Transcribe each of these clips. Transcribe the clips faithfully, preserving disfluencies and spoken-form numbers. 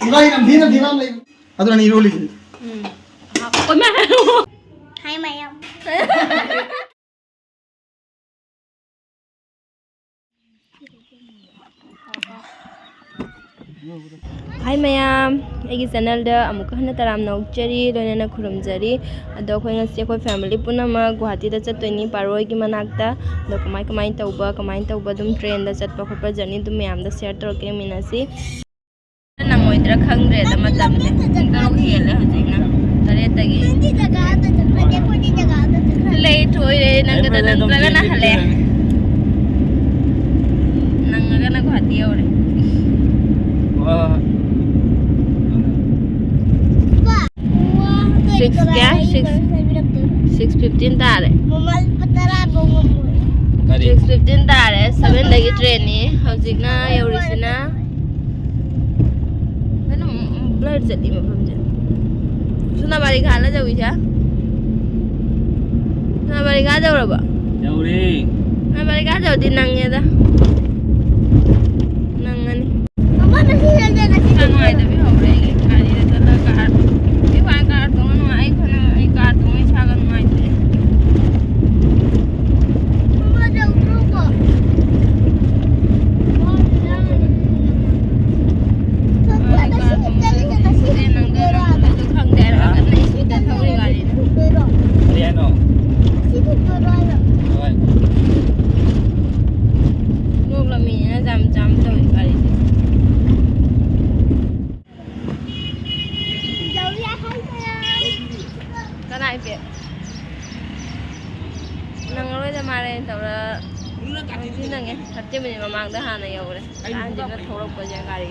ꯏꯕꯥꯅꯤ ꯅꯝꯊꯤ ꯅꯝꯊꯤ ꯅꯝ ꯂꯩ꯫ ꯑꯗꯨꯅꯅꯤ ꯏꯔꯣꯜꯂꯤꯁꯦ꯫ ꯎꯝ꯫ ꯍꯣꯏ, ꯃꯥ꯫ Hi, ꯃꯌꯥꯝ꯫ Hi ꯃꯌꯥꯝ, ꯑꯩꯒꯤ channelꯗ ꯑꯃꯨꯛꯀ ꯍꯟꯅ ꯇꯔꯥꯝꯅ ꯑꯣꯛꯆꯔꯤ, ꯂꯣꯏꯅꯅ ꯈꯨꯔꯨꯝꯖꯔꯤ꯫ ꯑꯗꯣ ꯑꯩꯈꯣꯏ ꯉꯁꯤ ꯑꯩꯈꯣꯏ family ꯄꯨꯝꯅꯃꯛ ꯒꯨꯍꯥꯇꯤꯗ ꯆꯠꯇꯣꯏꯅꯤ, ꯄꯥꯔꯣꯏꯒꯤ ꯃꯅꯥꯛꯇ꯫ ꯑꯗꯣ ꯀꯃꯥꯏ ꯀꯃꯥꯏꯅ ꯇꯧꯕ, ꯀꯃꯥꯏꯅ ꯇꯧꯕ, ꯑꯗꯨꯝ trainꯗ ꯆꯠꯄ ꯈꯣꯠꯄ journey ꯑꯗꯨꯝ ꯃꯌꯥꯝꯗ share ꯇꯧꯔꯛꯀꯦ, ꯌꯦꯡꯃꯤꯟꯅꯁꯤ꯫ ꯅꯪꯉꯣꯏꯗ꯭ꯔꯥ ꯈꯪꯗ꯭ꯔꯦꯗ, ꯃꯇꯝꯁꯦ ꯄꯨꯡ ꯇꯔꯨꯛ ꯍꯦꯜꯂꯦ ꯍꯧꯖꯤꯛꯅ, ꯇꯔꯦꯠꯇꯒꯤ꯫ ꯅꯪꯗꯤ ꯖꯒꯥ ꯑꯃꯗ ꯆꯠꯄꯅꯦ, ꯑꯩꯈꯣꯏꯗꯤ ꯖꯒꯥ ꯑꯃꯗ ꯆꯠꯈ꯭ꯔꯦ꯫ Late ꯑꯣꯏꯔꯦ, ꯅꯪꯒꯗ ꯑꯩ ꯐꯖꯅ ꯑꯗꯨꯝ ꯅꯪꯗ꯭ꯔꯒꯅ ꯆꯦꯟꯕꯤꯔꯦ꯫ ꯍꯜꯂꯦ꯫ ꯅꯪꯉꯒꯅ ꯒꯨꯍꯥꯇꯤ ꯌꯧꯔꯦ꯫ ꯍꯣꯏ, ꯍꯣꯏ, ꯍꯣꯏ꯫ ꯄꯥ, ꯋꯥ, six ꯀꯌꯥ? Six, six fifteen ꯇꯥꯔꯦ꯫ ꯃꯃꯜ ꯂꯨꯄꯥ ꯇꯔꯥ ꯐꯥꯎ ꯉꯝꯃꯣꯏ꯫ ꯀꯔꯤ? Six fifteen ꯇꯥꯔꯦ, sevenꯗꯒꯤ trainꯅꯤ꯫ ꯍꯧꯖꯤꯛꯅ ꯌꯧꯔꯤꯁꯤꯅ ꯀꯩꯅꯣ, blur ꯆꯠꯂꯤ ꯃꯐꯝꯁꯦ꯫ ꯁꯣꯅꯥꯕꯥꯔꯤ ꯘꯥꯠꯂ ꯌꯧꯔꯤꯁꯦ? ꯁꯣꯅꯥꯕꯥꯔꯤ ꯘꯥꯠ ꯌꯧꯔꯕ? ꯌꯧꯔꯦ꯫ ꯁꯣꯅꯥꯕꯥꯔꯤ ꯘꯥꯠ ꯌꯧꯔꯗꯤ ꯅꯪꯉꯦꯗ꯫ ꯅꯪꯉꯅꯤ꯫ ꯃꯃꯥ, ꯉꯁꯤ ꯆꯠꯁꯦ, ꯉꯁꯤ ꯏꯁꯥ ꯆꯠꯁꯦ꯫ ꯅꯨꯡꯉꯥꯏꯇꯕꯤ ꯍꯧꯔꯦ ꯑꯩꯒꯤ ꯒꯥꯔꯤꯗ ꯆꯠꯂꯒ ꯀꯥꯔ, ꯑꯩ ꯈ꯭ꯋꯥꯏ ꯀꯥꯔ ꯇꯣꯡꯉ ꯅꯨꯡꯉꯥꯏ, ꯑꯩ ꯈꯨꯅ-, ꯑꯩ ꯀꯥꯔ ꯇꯣꯡꯉ ꯏꯁꯥꯒ ꯅꯨꯡꯉꯥꯏꯇꯦ꯫ ꯃꯃꯥ, ꯌꯧꯗ꯭ꯔꯣꯀꯣ? ꯃꯃꯥ, ꯑꯩ ꯀꯥꯔ ꯇꯣꯡꯉ ꯆꯠꯂꯁꯦ, ꯅꯪꯗꯣ ꯅꯪ ꯆꯠꯂꯁꯨ ꯈꯪꯗꯦ ꯍꯥꯏꯔꯒ ꯍꯥ? ꯀꯟꯅ speedꯇ ꯊꯧꯔꯤ ꯒꯥꯔꯤꯗꯣ꯫ ꯀꯔꯤ ꯍꯥꯏꯅꯣ? ꯍꯣꯏ꯫ ꯅꯣꯛꯂꯝꯃꯤꯅ ꯖꯥꯝ ꯖꯥꯝ ꯇꯧꯏ ꯒꯥꯔꯤꯁꯦ꯫ ꯀꯅꯥ ꯏꯕꯦ? ꯅꯪꯉꯔꯣꯏꯗ ꯃꯥꯜꯂꯦ ꯇꯧꯔ ꯅꯪꯗꯤ ꯅꯪꯉꯦ꯫ Thirty minute ꯃꯃꯥꯡꯗ ꯍꯥꯟꯅ ꯌꯧꯔꯦ꯫ ꯀꯥꯟꯁꯤꯅ ꯊꯣꯛꯂꯛꯄꯁꯦ ꯒꯥꯔꯤ꯫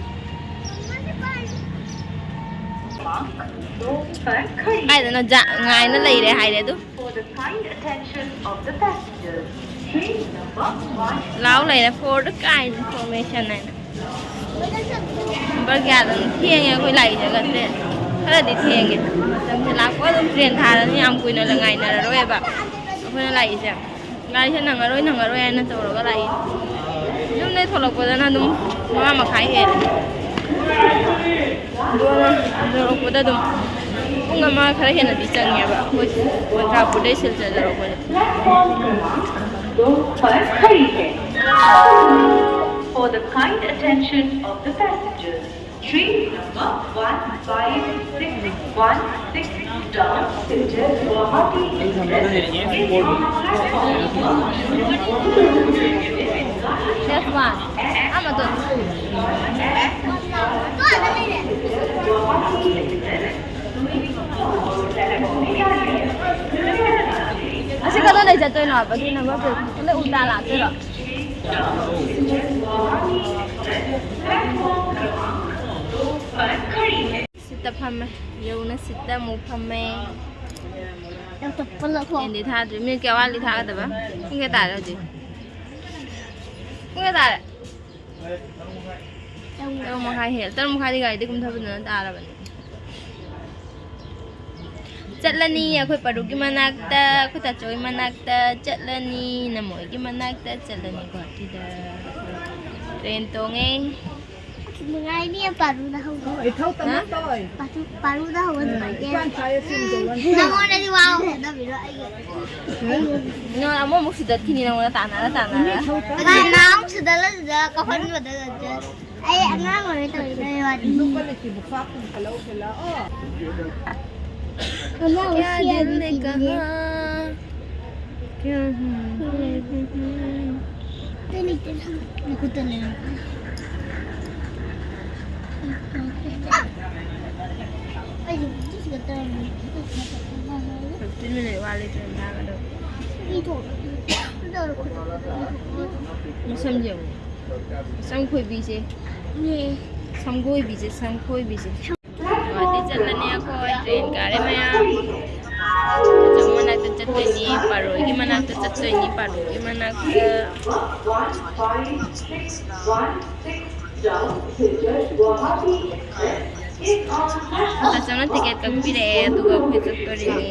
ꯀꯥꯏꯗꯅꯣ ꯖꯥ-, ꯉꯥꯏꯅ ꯂꯩꯔꯦ ꯍꯥꯏꯔꯦ ꯑꯗꯨ꯫ For the kind attention of the passengers, train number one. ꯂꯥꯎ ꯂꯩꯔꯦ, for the kind information ꯍꯥꯏꯅ꯫ ꯅꯝꯕꯔ ꯀꯌꯥꯗꯅꯣ? ꯊꯦꯡꯉꯦ ꯑꯩꯈꯣꯏ ꯂꯥꯛꯏꯁꯦ ꯉꯁꯤ꯫ ꯈꯔꯗꯤ ꯊꯦꯡꯉꯦ꯫ ꯃꯇꯝꯁꯦ ꯂꯥꯛꯄ ꯑꯗꯨꯝ train ꯊꯥꯔꯅꯤ, ꯌꯥꯝ ꯀꯨꯏꯅ ꯉꯥꯏꯅꯔꯔꯣꯏꯕ ꯑꯩꯈꯣꯏꯅ ꯂꯥꯛꯏꯁꯦ꯫ ꯒꯥꯔꯤꯁꯦ ꯅꯪꯉꯔꯣꯏ, ꯅꯪꯉꯔꯣꯏ ꯍꯥꯏꯅ ꯇꯧꯔꯒ ꯂꯥꯛꯏ꯫ ꯌꯨꯝꯗꯩ ꯊꯣꯛꯂꯛꯄꯗꯅ ꯑꯗꯨꯝ ꯃꯉꯥ ꯃꯈꯥꯏ ꯍꯦꯜꯂꯦ꯫ ꯌꯧꯔꯛꯄꯗ ꯑꯗꯨꯝ ꯄꯨꯡ ꯑꯃ ꯈꯔ ꯍꯦꯟꯅꯗꯤ ꯆꯪꯉꯦꯕ, ꯑꯩꯈꯣꯏ ꯆꯨꯔꯆꯥꯟꯄꯨꯔꯗꯩ ꯁꯤꯜꯆꯔ ꯌꯧꯔꯛꯄꯗ꯫ प्लेटफॉर्म क्रमांक दो पर खड़ी है। For the kind attention of the passengers, train number one five six one six down Silchar Guwahati Express is on platform. That's one. ꯑꯃꯗꯣ꯫ ꯑꯁꯤ ꯀꯗꯣꯝꯗꯩ ꯆꯠꯇꯣꯏꯅꯣ ꯍꯥꯏꯕ? ꯑꯗꯨ number plate ꯂꯣꯏ ꯎꯜꯇꯥ ꯂꯥꯛꯇꯣꯏꯔꯣ? ꯁꯤꯠꯇ ꯐꯝꯃꯦ꯫ ꯌꯧꯅ ꯁꯤꯠꯇ ꯑꯃꯨꯛ ꯐꯝꯃꯦ꯫ ꯑꯦꯟꯗꯤ ꯊꯥꯗ꯭ꯔꯤ꯫ ꯃꯤꯅꯤꯠ ꯀꯌꯥ ꯋꯥꯠꯂꯤ ꯊꯥꯒꯗꯕ? ꯄꯨꯡ ꯀꯌꯥ ꯇꯥꯔꯦ ꯍꯧꯖꯤꯛ? ꯄꯨꯡ ꯀꯌꯥ ꯇꯥꯔꯦ? ꯇꯔꯨꯛ ꯃꯈꯥꯏ ꯍꯦꯜꯂꯦ꯫ ꯇꯔꯨꯛ ꯃꯈꯥꯏꯗꯤ ꯒꯥꯔꯤꯗꯤ ꯀꯨꯝꯊꯕꯗꯨꯅ ꯇꯥꯔꯕꯅꯤ꯫ ꯆꯠꯂꯅꯤ ꯑꯩꯈꯣꯏ ꯄꯔꯨꯒꯤ ꯃꯅꯥꯛꯇ, ꯑꯩꯈꯣꯏ ꯇꯥꯆꯧꯒꯤ ꯃꯅꯥꯛꯇ ꯆꯠꯂꯅꯤ, ꯅꯃꯣꯏꯒꯤ ꯃꯅꯥꯛꯇ ꯆꯠꯂꯅꯤ ꯒꯨꯍꯥꯇꯤꯗ꯫ ꯇ꯭ꯔꯦꯟ ꯇꯣꯡꯉꯦ꯫ ꯅꯨꯡꯉꯥꯏꯅꯤ ꯄꯥꯔꯨꯗ ꯍꯧꯕ꯫ ꯏꯊꯧ ꯇꯝꯃ ꯇꯧ꯫ ꯄꯥꯔꯨ- ꯄꯥꯔꯨꯗ ꯍꯧꯕ ꯅꯨꯡꯉꯥꯏꯇꯦ꯫ ꯏꯄꯥꯟ ꯊꯥꯏ ꯑꯁꯤꯡꯗꯣ ꯂꯣꯏ꯫ ꯅꯉꯣꯟꯗꯗꯤ ꯋꯥ ꯍꯣꯠꯅꯕꯤꯔꯣ ꯑꯩꯒꯤ꯫ ꯅꯪ ꯑꯃꯃꯨꯛ ꯁꯤꯗꯠꯈꯤꯅꯤ ꯅꯪꯉꯣꯟꯗ ꯇꯥꯟꯅꯔ ꯇꯥꯟꯅꯔ꯫ ꯀꯅꯥ ꯑꯃꯨꯛ ꯁꯤꯗꯠꯂ ꯁꯤꯗꯠꯂ ꯀꯥꯈꯟꯕꯗ ꯑꯩ ꯑꯉꯥꯡ ꯑꯣꯏꯔꯤ ꯇꯧꯔꯤꯗꯣ ꯋꯥꯅꯤ꯫ ꯅꯨꯄꯥ ꯂꯩꯇꯦ ꯕꯨꯈꯥ ꯀꯨꯝꯕ ꯂꯧꯕ ꯂꯥꯛꯑꯣ꯫ ꯑꯉꯥꯡ क्या ꯁꯤ दिल ꯌꯥꯗꯤ ने ꯁꯤꯗꯤꯅꯦ꯫ कहा, क्या हूँ? ꯅꯈꯨꯠꯇ ꯂꯩꯔꯝꯃꯣ꯫ ꯑꯩꯁꯨ ꯁꯤꯒ ꯇꯧꯔꯝꯃꯤ꯫ Fifteen minute ꯋꯥꯠꯂꯤ ꯇ꯭ꯔꯦꯟ ꯊꯥꯒꯗꯕ꯫ ꯏ ꯊꯣꯛ- ꯃꯁꯝ ꯌꯦꯡꯉꯨ꯫ ꯁꯝ ꯈꯣꯏꯕꯤꯁꯦ꯫ ꯁꯝꯈꯣꯏꯕꯤꯁꯦ, ꯁꯝꯈꯣꯏꯕꯤꯁꯦ꯫ ꯒꯨꯍꯥꯇꯤ ꯆꯠꯂꯅꯤ ꯑꯩꯈꯣꯏ, ꯇ꯭ꯔꯦꯟ ꯀꯥꯔꯦ ꯃꯌꯥꯝ꯫ ꯑꯆꯧ ꯃꯅꯥꯛꯇ ꯆꯠꯇꯣꯏꯅꯤ, ꯄꯥꯔꯣꯏꯒꯤ ꯃꯅꯥꯛꯇ ꯆꯠꯇꯣꯏꯅꯤ, ꯄꯥꯔꯣꯏꯒꯤ ꯃꯅꯥꯛꯇ꯫ One five six one six down Silchar Guwahati Express is on platform ꯇꯥꯆꯧꯅ ꯇꯤꯀꯦꯠ ꯀꯛꯄꯤꯔꯛꯑꯦ, ꯑꯗꯨꯒ ꯑꯩꯈꯣꯏ ꯆꯠꯇꯣꯔꯤꯅꯤ꯫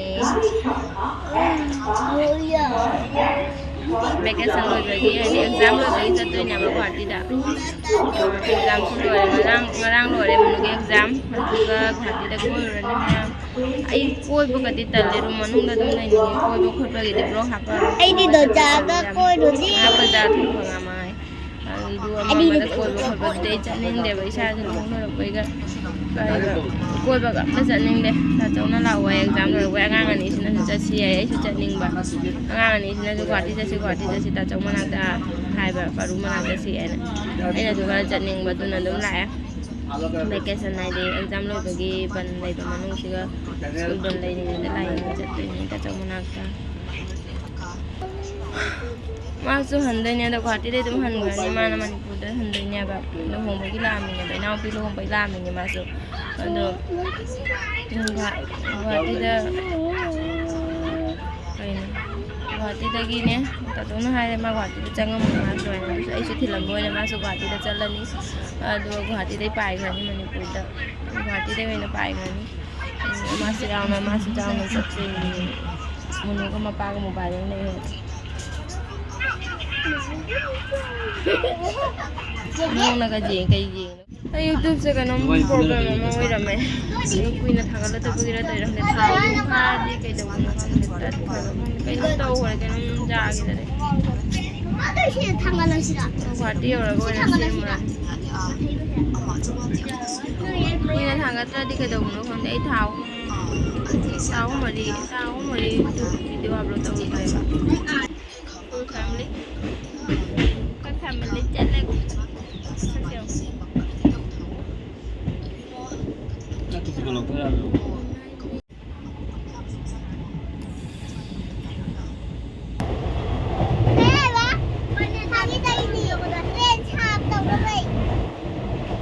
ꯚꯦꯀꯦꯁꯟ ꯂꯣꯏꯕꯒꯤ, ꯍꯥꯏꯗꯤ ꯑꯦꯛꯖꯥꯝ ꯂꯣꯏꯕꯒꯤ ꯆꯠꯇꯣꯏꯅꯦꯕ ꯒꯨꯍꯥꯇꯤꯗ꯫ ꯑꯦꯛꯖꯥꯝꯁꯨ ꯂꯣꯏꯔꯦ, ꯉꯔꯥꯡ, ꯉꯔꯥꯡ ꯂꯣꯏꯔꯦ ꯃꯨꯅꯨꯒꯤ ꯑꯦꯛꯖꯥꯝ, ꯑꯗꯨꯒ ꯒꯨꯍꯥꯇꯤꯗ ꯀꯣꯏꯔꯨꯔꯅꯤ ꯃꯌꯥꯝ꯫ ꯑꯩ ꯀꯣꯏꯕꯒꯗꯤ ꯇꯜꯂꯦ, ꯔꯨꯝ ꯃꯅꯨꯡꯗ ꯑꯗꯨꯝ ꯂꯩꯅꯤꯡꯉꯦ꯫ ꯀꯣꯏꯕ ꯈꯣꯠꯄꯒꯤꯗꯤ ꯕ꯭ꯂꯣꯛ ꯍꯥꯞꯄ ꯑꯩꯗꯤ ꯗꯣꯖꯥꯗ ꯀꯣꯏꯔꯨꯅꯤ꯫ ꯕꯖꯥꯔ ꯊꯣꯛꯄ ꯉꯝꯃꯣꯏ꯫ ꯑꯗꯨ ꯑꯃ ꯑꯃꯗ ꯀꯣꯏꯕ ꯈꯣꯠꯄꯗꯨꯗꯤ ꯑꯩ ꯆꯠꯅꯤꯡꯗꯦꯕ, ꯏꯁꯥꯁꯦ ꯂꯨꯍꯣꯡ ꯂꯣꯏꯔꯛꯄꯩꯒ ꯀꯩꯒ ꯀꯣꯏꯕꯒ ꯑꯝꯇ ꯆꯠꯅꯤꯡꯗꯦ꯫ ꯇꯥꯆꯧꯅ ꯂꯥꯛꯑꯣ, ꯑꯦꯛꯖꯥꯝ ꯂꯣꯏꯔꯛꯄꯩ ꯑꯉꯥꯡ ꯑꯅꯤꯁꯤꯅꯁꯨ ꯆꯠꯁꯤ ꯍꯥꯏ, ꯑꯩꯁꯨ ꯆꯠꯅꯤꯡꯕ꯫ ꯑꯉꯥꯡ ꯑꯅꯤꯁꯤꯅꯁꯨ "ꯒꯨꯍꯥꯇꯤ ꯆꯠꯁꯤ, ꯒꯨꯍꯥꯇꯤ ꯆꯠꯁꯤ" ꯇꯥꯆꯧ ꯃꯅꯥꯛꯇ ꯍꯥꯏꯕ, ꯄꯥꯔꯨ ꯃꯅꯥꯛꯇ ꯆꯠꯁꯤ ꯍꯥꯏꯅ꯫ ꯑꯩꯅꯁꯨ ꯈꯔ ꯆꯠꯅꯤꯡꯕ, ꯑꯗꯨꯅ ꯑꯗꯨꯝ ꯂꯥꯛꯑꯦ꯫ ꯚꯦꯀꯦꯁꯟ ꯍꯥꯏꯗꯤ ꯑꯦꯛꯖꯥꯝ ꯂꯣꯏꯕꯒꯤ ꯕꯟ ꯂꯩꯕ ꯃꯅꯨꯡꯁꯤꯒ ꯁ꯭ꯀꯨꯜ ꯕꯟ ꯂꯩꯔꯤꯉꯩꯗ ꯂꯥꯛꯏꯅꯦ, ꯆꯠꯇꯣꯏꯅꯦ ꯇꯥꯆꯧ ꯃꯅꯥꯛꯇ꯫ ꯃꯥꯁꯨ ꯍꯟꯗꯣꯏꯅꯦ, ꯑꯗꯣ ꯒꯨꯍꯥꯇꯤꯗꯩ ꯑꯗꯨꯝ ꯍꯟꯈ꯭ꯔꯅꯤ꯫ ꯃꯥꯅ ꯃꯅꯤꯄꯨꯔꯗ ꯍꯟꯗꯣꯏꯅꯦꯕ, ꯂꯨꯍꯣꯡꯕꯒꯤ ꯂꯥꯛꯑꯝꯃꯤꯅꯦꯕ, ꯏꯅꯥꯎꯄꯤ ꯂꯨꯍꯣꯡꯕꯒꯤ ꯂꯥꯛꯑꯝꯃꯤꯅꯦ ꯃꯥꯁꯨ꯫ ꯑꯗꯣ ꯒꯨꯍꯥ-, ꯒꯨꯍꯥꯇꯤꯗ, ꯀꯩꯅꯣ, ꯒꯨꯍꯥꯇꯤꯗꯒꯤꯅꯦ ꯇꯥꯆꯧꯅ ꯍꯥꯏꯔꯦ, ꯃꯥ ꯒꯨꯍꯥꯇꯤꯗ ꯆꯪꯉꯝꯃꯣ ꯃꯥꯁꯨ ꯍꯥꯏꯅ꯫ ꯑꯗꯨꯁꯨ ꯑꯩꯁꯨ ꯊꯤꯜꯂꯝꯕ ꯑꯣꯏꯅ ꯃꯥꯁꯨ ꯒꯨꯍꯥꯇꯤꯗ ꯆꯠꯂꯅꯤ, ꯑꯗꯨꯒ ꯒꯨꯍꯥꯇꯤꯗꯩ ꯄꯥꯏꯈ꯭ꯔꯅꯤ ꯃꯅꯤꯄꯨꯔꯗ꯫ ꯒꯨꯍꯥꯇꯤꯗꯩ ꯑꯣꯏꯅ ꯄꯥꯏꯈ꯭ꯔꯅꯤ꯫ ꯃꯥꯁꯨ ꯌꯥꯎꯅ, ꯃꯥꯁꯨ ꯌꯥꯎꯅ ꯆꯠꯇꯣꯏꯅꯤ꯫ ꯃꯨꯅꯨꯒ ꯃꯄꯥꯒ ꯃꯣꯕꯥꯏꯜ ꯌꯦꯡ ꯂꯩꯔꯦ꯫ ꯅꯣꯡꯅꯒ ꯌꯦꯡ, ꯀꯩ ꯌꯦꯡꯉꯤꯅꯣ? ꯑꯩ YouTubeꯁꯦ ꯀꯩꯅꯣꯝ problem ꯑꯃ ꯑꯣꯏꯔꯝꯃꯦ꯫ ꯑꯗꯨ ꯀꯨꯏꯅ ꯊꯥꯒꯠꯂꯛꯇꯕꯒꯤꯔ ꯇꯧꯔꯤꯔ ꯈꯪꯗꯦ꯫ ꯊꯥꯎ ꯑꯗꯨꯝ ꯐꯥꯔꯗꯤ ꯀꯩꯗꯧꯕꯅꯣ ꯈꯪꯗꯦ꯫ ꯇꯠꯈ꯭ꯔꯕ ꯈꯪꯗꯦ꯫ ꯀꯩꯅꯣꯝ ꯇꯧꯈ꯭ꯔꯦ, ꯀꯩꯅꯣꯝ ꯌꯥꯈꯤꯗꯔꯦ꯫ ꯒꯨꯍꯥꯇꯤ ꯌꯧꯔꯒ ꯑꯣꯏꯅ ꯁꯦꯝꯃꯨꯔꯅꯤ꯫ ꯀꯨꯏꯅ ꯊꯥꯡꯒꯠꯇ꯭ꯔꯗꯤ ꯀꯩꯗꯧꯕꯅꯣ ꯈꯪꯗꯦ꯫ ꯑꯩ ꯊꯥ ꯑꯍꯨꯝ, ꯊꯥ ꯑꯍꯨꯝ ꯃꯔꯤ, ꯊꯥ ꯑꯍꯨꯝ ꯃꯔꯤ video upload ꯇꯧꯗ꯭ꯔꯦꯕ꯫ Full family꯫ ꯑꯩꯈꯣꯏ family ꯆꯠꯂꯦ꯫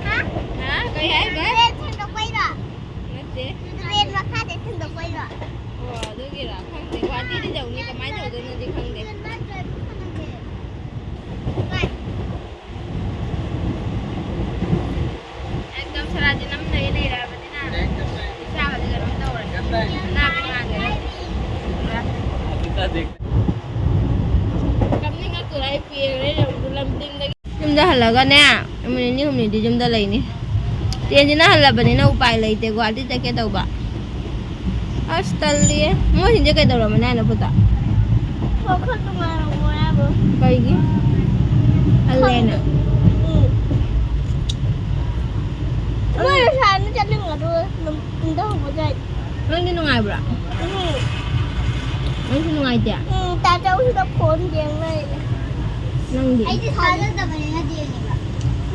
ꯍꯥ? ꯀꯩ ꯍꯥꯏꯕ? ꯅꯠꯇꯦ꯫ ꯑꯣ, ꯑꯗꯨꯒꯤꯔꯥ? ꯈꯪꯗꯦ꯫ ꯒꯨꯍꯥꯇꯤꯗꯤ ꯌꯧꯅꯤ, ꯀꯃꯥꯏꯅ ꯇꯧꯗꯣꯏꯅꯣꯗꯤ ꯈꯪꯗꯦ꯫ ꯑꯦꯛꯗꯝ ꯁꯔꯥꯁꯦ ꯅꯝꯗꯒꯤ ꯂꯩꯔꯛꯑꯕꯅꯤꯅ ꯏꯁꯥꯒꯁꯦ ꯀꯩꯅꯣꯝ ꯇꯧꯔꯦ꯫ ꯑꯅꯥꯕ ꯃꯥꯟꯈ꯭ꯔꯦ꯫ ꯄꯨꯔꯥ꯫ ꯍꯜꯂꯒꯅꯦ, ꯅꯨꯃꯤꯠ ꯅꯤꯅꯤ ꯍꯨꯝꯅꯤꯗꯤ ꯌꯨꯝꯗ ꯂꯩꯅꯤ꯫ ꯇ꯭ꯔꯦꯟꯁꯤꯅ ꯍꯜꯂꯕꯅꯤꯅ ꯎꯄꯥꯏ ꯂꯩꯇꯦ, ꯒꯨꯍꯥꯇꯤ ꯆꯠꯀꯦ ꯇꯧꯕ꯫ ꯑꯁ, ꯇꯜꯂꯤꯌꯦ꯫ ꯃꯣꯏꯁꯤꯡꯁꯦ ꯀꯩꯗꯧꯔꯝꯃꯤꯅꯣ ꯍꯥꯏꯅꯣ ꯄꯨꯠꯇ? ꯋꯥꯈꯜ ꯅꯨꯡꯉꯥꯏꯔꯝꯃꯣꯏ ꯍꯥꯏꯕ꯫ ꯀꯩꯒꯤ? ꯍꯜꯂꯦꯅ? ꯎꯝ꯫ ꯃꯣꯏ ꯉꯁꯥꯏꯅ ꯆꯠꯂꯤꯉꯩꯗ ꯅꯨꯡ-, ꯅꯨꯡꯗ ꯍꯧꯒꯠꯂꯛꯏ꯫ ꯅꯪꯗꯤ ꯅꯨꯡꯉꯥꯏꯕ꯭ꯔꯥ? ꯎꯝ꯫ ꯅꯪꯁꯨ ꯅꯨꯡꯉꯥꯏꯇꯦ? ꯎꯝ, ꯇꯥꯆꯧꯁꯤꯗ ꯐꯣꯟ ꯌꯦꯡ ꯂꯩꯔꯦ꯫ ꯅꯪꯗꯤ? ꯑꯩꯗꯤ ꯊꯥꯖꯗꯕꯅꯤꯅ ꯌꯦꯡꯉꯤꯕ꯫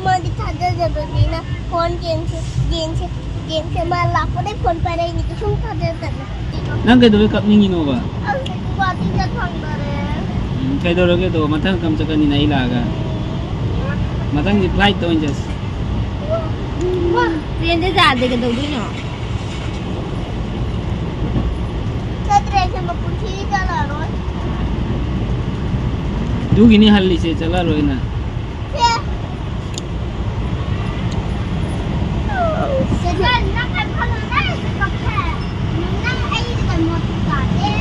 ꯃꯥꯗꯤ ꯊꯥꯖꯗꯕꯅꯤꯅ ꯐꯣꯟ ꯌꯦꯡꯁꯦ, ꯌꯦꯡꯁꯦ, ꯌꯦꯡꯁꯦ꯫ ꯃꯥ ꯂꯥꯛꯄꯗꯩ ꯐꯣꯟ ꯄꯥꯏꯔꯛꯏꯅꯤ, ꯀꯩꯁꯨꯝ ꯊꯥꯖꯗꯅ꯫ ꯅꯪ ꯀꯩꯗꯧꯕꯩ ꯀꯞꯅꯤꯡꯉꯤꯅꯣꯕ? ꯑꯁ, ꯒꯨꯍꯥꯇꯤ ꯆꯠ ꯐꯪꯗꯔꯦ꯫ ꯎꯝ, ꯀꯩꯗꯧꯔꯒꯦ ꯑꯗꯣ? ꯃꯊꯪ ꯀꯝ ꯆꯠꯀꯅꯤꯅ ꯑꯩ ꯂꯥꯛꯑꯒ꯫ ꯃꯊꯪꯗꯤ flight ꯇ ꯑꯣꯏꯅ ꯆꯠꯁꯤ꯫ ꯃꯥ ꯇ꯭ꯔꯦꯟꯗ ꯌꯥꯗꯦ, ꯀꯩꯗꯧꯗꯣꯏꯅꯣ? ꯆꯠꯇ꯭ꯔꯦ, ꯑꯩꯁꯦ ꯃꯄꯨꯟꯁꯤꯒꯤ ꯆꯠꯂꯔꯣꯏ꯫ ꯑꯗꯨꯒꯤꯅꯤ ꯍꯜꯂꯤꯁꯦ, ꯆꯠꯂꯔꯣꯏꯅ꯫ ꯁꯦ꯫ ꯆꯦꯆꯦ, ꯅꯪ ꯀꯩꯝ ꯈꯜꯂꯨꯅꯨ, ꯅꯪ ꯀꯞꯁꯦ꯫ ꯅꯪ ꯑꯩꯒꯤ ꯀꯩꯅꯣ ꯇꯥꯗꯦ꯫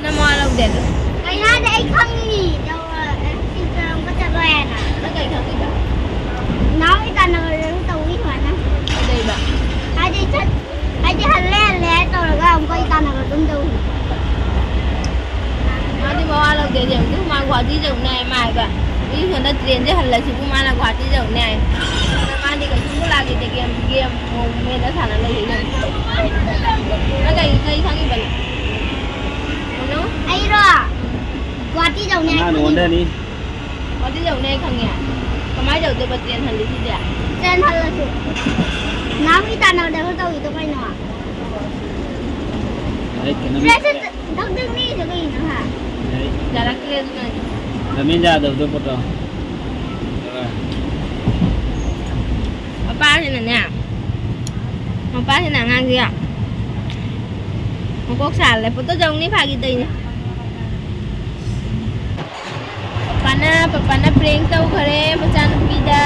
ꯅꯃꯋꯥ ꯂꯧꯗꯦ ꯑꯗꯨ꯫ ꯀꯩꯅꯣ ꯍꯥꯏꯁꯦ? ꯑꯩ ꯈꯪꯉꯤ꯫ ꯇꯧꯔ-, ꯑꯦ, ꯁꯤ ꯀꯔꯝꯕ ꯆꯠꯂꯣ ꯍꯥꯏꯅ? ꯅꯪ ꯀꯩ ꯈꯪꯉꯤꯕ? ꯅꯥꯎ ꯏꯇꯥꯟꯅꯕꯗꯁꯨ ꯇꯧꯏ ꯁꯨꯃꯥꯏꯅ꯫ ꯀꯩꯗꯧꯕ? ꯍꯥꯏꯗꯤ ꯆꯠ-, ꯍꯥꯏꯗꯤ ꯍꯜꯂꯦ, ꯍꯜꯂꯦ ꯍꯥꯏ ꯇꯧꯔꯒ ꯑꯃꯨꯛꯀ ꯏꯇꯥꯟꯅꯕ ꯑꯗꯨꯝ ꯇꯧꯏ꯫ ꯃꯥꯗꯤ ꯃꯋꯥ ꯂꯧꯗꯦ, ꯑꯗꯨ ꯃꯥ ꯒꯨꯍꯥꯇꯤ ꯆꯠꯂꯨꯅꯦ ꯍꯥꯏ ꯃꯥ ꯍꯥꯏꯕ꯫ ꯃꯤ ꯁꯣꯝꯗ ꯇ꯭ꯔꯦꯟꯁꯦ ꯍꯜꯂꯁꯤꯕꯨ ꯃꯥꯅ ꯒꯨꯍꯥꯇꯤ ꯆꯠꯂꯨꯅꯦ ꯍꯥꯏ꯫ ꯑꯗ ꯃꯥꯗꯤ ꯀꯩꯁꯨꯝ ꯂꯥꯛꯈꯤꯗꯦ, ꯒꯦꯝ, ꯒꯦꯝ ꯃꯦꯠꯂ ꯁꯥꯟꯅ ꯂꯩꯌꯦ꯫ ꯅꯪ ꯀꯩ, ꯀꯩ ꯈꯪꯉꯤꯕꯅꯣ? ꯀꯩꯅꯣ? ꯑꯩꯔꯣ? ꯒꯨꯍꯥꯇꯤ ꯌꯧꯅꯤ ꯍꯥꯏ ꯑꯉꯥꯡ ꯈꯪꯉꯤꯕ꯫ ꯑꯣꯟꯊꯅꯤ꯫ ꯒꯨꯍꯥꯇꯤ ꯌꯧꯅꯤ ꯍꯥꯏ ꯈꯪꯉꯦ꯫ ꯀꯃꯥꯏꯅ ꯇꯧꯗꯣꯏꯕ ꯇ꯭ꯔꯦꯟ ꯍꯜꯂꯤꯁꯤꯗꯤ? ꯇ꯭ꯔꯦꯟ ꯍꯜꯂꯁꯨ꯫ ꯅꯍꯥꯟꯒꯤ ꯇꯥꯟꯅꯕꯗ ꯑꯩꯈꯣꯏ ꯇꯧꯔꯤꯗꯣ ꯀꯩꯅꯣ? ꯂꯥꯏꯔꯤꯛ ꯀꯩꯅꯣ ꯗ꯭ꯔꯦꯁꯁꯦ ꯗꯛ ꯗꯛ ꯅꯤꯛꯏꯁꯦ ꯀꯩꯒꯤꯅꯣ, ꯍꯥ? ꯂꯥꯏꯔꯤꯛ ꯌꯥꯔꯛꯇ꯭ꯔꯦ ꯑꯗꯨꯅꯅꯦ꯫ ꯂꯝꯖꯦꯟ ꯌꯥꯗꯕꯗꯣ ꯄꯣꯠꯇꯣ꯫ ꯃꯄꯥꯁꯤꯅꯅꯦ, ꯃꯄꯥꯁꯤꯅ ꯑꯉꯥꯡꯁꯦ ꯃꯀꯣꯛ ꯁꯥꯍꯜꯂꯦ꯫ ꯄꯣꯠꯇꯣ ꯌꯧꯅꯤ, ꯐꯥꯒꯤ ꯇꯧꯅꯤ꯫ ꯄꯄꯥꯅ, ꯄꯄꯥꯅ prank ꯇꯧꯈꯔꯦ ꯃꯆꯥꯅꯨꯄꯤꯗ꯫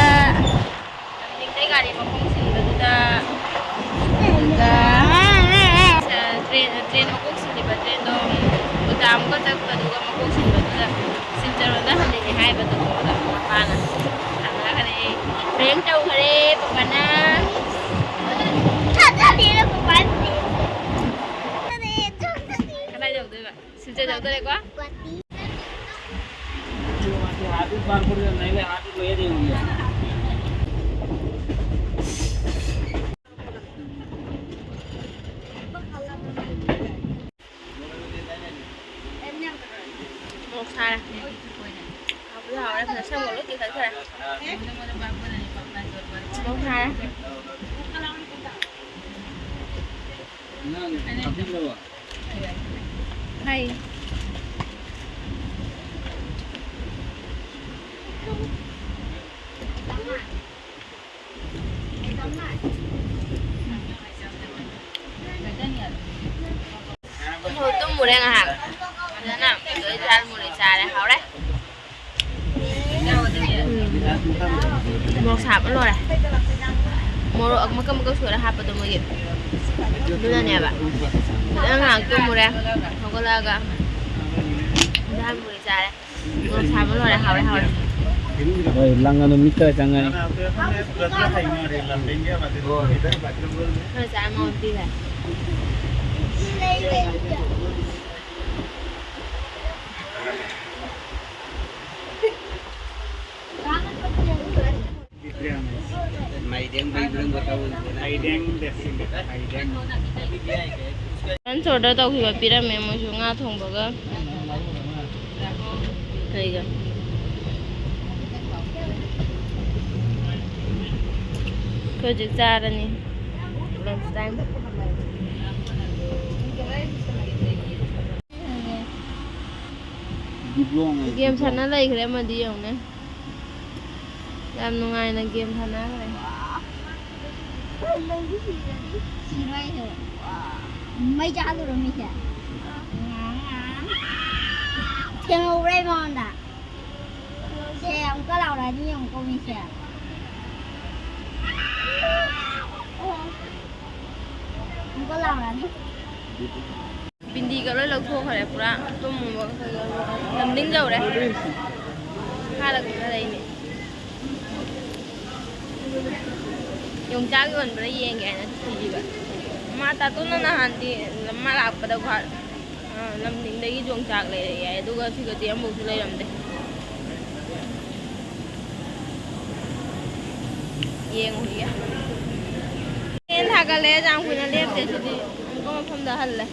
ꯂꯝꯗꯤꯡꯗꯩ ꯒꯥꯔꯤ ꯃꯈꯣꯡ ꯁꯤꯟꯕꯗꯨꯗ, ꯑꯗꯨꯒ, ꯇ꯭ꯔꯦꯟ, ꯇ꯭ꯔꯦꯟ ꯃꯈꯣꯡ ꯁꯤꯜꯂꯤꯕ ꯇ꯭ꯔꯦꯟꯗꯣ ꯎꯜꯇꯥ ꯑꯃꯨꯛꯀ ꯆꯠꯄꯗꯨꯒ ꯃꯈꯣꯡ ꯁꯤꯟꯕꯗꯨꯗ ꯁꯤꯟ ꯀꯩꯅꯣꯗ ꯍꯜꯂꯛꯑꯦ ꯍꯥꯏꯕꯗꯣ, ꯑꯗꯨꯗ ꯃꯄꯥꯅ ꯊꯥꯡꯉꯛꯈ꯭ꯔꯦ꯫ Prank ꯇꯧꯈ꯭ꯔꯦ ꯄꯄꯥꯅ꯫ ꯊꯥꯖꯗꯦꯗ ꯄꯄꯥꯗꯤ꯫ ꯊꯥꯖꯗꯦ, ꯊꯥꯖꯗꯦ꯫ ꯀꯗꯥꯏ ꯌꯧꯗꯣꯏꯕ? ꯁꯤꯜꯆꯔ ꯌꯧꯗꯣꯔꯦꯀꯣ? ꯒꯨꯍꯥꯇꯤ꯫ ꯃꯣꯔꯣꯛ ꯁꯥꯔꯦ꯫ ꯍꯥꯎꯕꯨꯗꯤ ꯍꯥꯎꯔꯦ, ꯐꯖꯅ ꯁꯦꯝꯃꯒ ꯂꯣꯏ ꯇꯦꯡꯊꯣꯛꯈ꯭ꯔꯦ꯫ ꯃꯣꯔꯣꯛ ꯁꯥꯔꯦ꯫ ꯍꯥꯏ꯫ ꯇꯨꯝꯃꯨꯔꯦ ꯉꯥꯏꯍꯥꯛ꯫ ꯐꯖꯅ ꯂꯣꯏ ꯖꯥꯜ ꯃꯨꯔꯤ ꯆꯥꯔꯦ꯫ ꯍꯥꯎꯔꯦ꯫ ꯎꯝ꯫ ꯃꯣꯔꯣꯛ ꯁꯥꯕ ꯂꯣꯏꯔꯦ꯫ ꯃꯣꯔꯣꯛ ꯃꯀꯛ ꯃꯀꯛ ꯁꯣꯏꯔ ꯍꯥꯞꯄꯗꯣ ꯃꯣꯏꯒꯤ꯫ ꯑꯗꯨꯅꯅꯦꯕ꯫ ꯐꯖꯅ ꯉꯥꯏꯍꯥꯛ ꯇꯨꯝꯃꯨꯔꯦ꯫ ꯍꯧꯒꯠꯂꯛꯑꯒ ꯖꯥꯜ ꯃꯨꯔꯤ ꯆꯥꯔꯦ꯫ ꯃꯣꯔꯣꯛ ꯁꯥꯕ ꯂꯣꯏꯔꯦ꯫ ꯍꯥꯎꯔꯦ, ꯍꯥꯎꯔꯦ꯫ ꯍꯣꯏ, ꯂꯪꯉꯅꯨ, ꯃꯤꯠꯇ ꯆꯪꯉꯅꯤ꯫ ꯈꯔ ꯆꯥꯔ ꯃꯉꯣꯟꯗ ꯄꯤꯈ꯭ꯔꯦ꯫ ꯃꯥꯏꯗꯦꯡ ꯕꯩꯕ꯭ꯔꯪ ꯕꯇꯥꯎ꯫ ꯃꯥꯏꯗꯦꯡ ꯗꯦꯁꯤꯡ꯫ ꯃꯥꯏꯗꯦꯡ꯫ Lunch order ꯇꯧꯈꯤꯕ ꯄꯤꯔꯝꯃꯦ ꯃꯣꯏꯁꯨ ꯉꯥ ꯊꯣꯡꯕꯒ ꯀꯩꯒ꯫ ꯑꯩꯈꯣꯏ ꯍꯧꯖꯤꯛ ꯆꯥꯔꯅꯤ꯫ Lunch time꯫ Game ꯁꯥꯟꯅ ꯂꯩꯈ꯭ꯔꯦ ꯑꯃꯗꯤ ꯌꯦꯡꯉꯨꯅꯦ꯫ ꯌꯥꯝ ꯅꯨꯡꯉꯥꯏꯅ game ꯁꯥꯟꯅꯈ꯭ꯔꯦ꯫ ꯁꯤꯔꯣꯏꯁꯦ꯫ ꯃꯩ ꯆꯥꯍꯜꯂꯨꯔꯣ ꯃꯤꯁꯦ꯫ ꯊꯦꯡꯍꯧꯔꯦ ꯃꯉꯣꯟꯗ꯫ ꯁꯦ ꯑꯃꯨꯛꯀ ꯂꯥꯎꯔꯛꯑꯅꯤ ꯌꯦꯡꯉꯨꯀꯣ ꯃꯤꯁꯦ꯫ ꯑꯃꯨꯛꯀ ꯂꯥꯎꯔꯛꯑꯅꯤ꯫ ꯕꯤꯟꯗꯤꯒ ꯂꯣꯏ ꯂꯧꯊꯣꯛꯈ꯭ꯔꯦ ꯄꯨꯔꯥ꯫ ꯇꯨꯝꯃꯨꯕ ꯀꯩꯗꯧꯕ ꯂꯝꯗꯤꯡ ꯌꯧꯔꯦ꯫ ꯃꯈꯥꯗ ꯀꯨꯝꯊꯔꯛꯏꯅꯦ꯫ ꯌꯣꯡꯆꯥꯛ ꯌꯣꯟꯕ꯭ꯔꯥ ꯌꯦꯡꯒꯦ ꯍꯥꯏꯅ ꯊꯤꯔꯤꯕ꯫ ꯃꯥ ꯇꯥꯇꯣꯟꯅ ꯅꯍꯥꯟꯗꯤ ꯃꯥ ꯂꯥꯛꯄꯗ ꯒꯨꯍꯥ-, ꯑ, ꯂꯝꯗꯤꯡꯗꯒꯤ ꯌꯣꯡꯆꯥꯛ ꯂꯩꯔꯛꯑꯦ ꯍꯥꯏ, ꯑꯗꯨꯒ ꯁꯤꯗꯗꯤ ꯑꯃꯐꯥꯎꯁꯨ ꯂꯩꯔꯝꯗꯦ꯫ ꯌꯦꯡꯉꯨꯈꯤꯒꯦ꯫ ꯐꯦꯟ ꯊꯥꯒꯠꯂꯦ, ꯌꯥꯝ ꯀꯨꯏꯅ ꯂꯦꯞꯇꯦ ꯁꯤꯗꯤ꯫ ꯑꯃꯨꯛꯀ ꯃꯐꯝꯗ ꯍꯜꯂꯦ꯫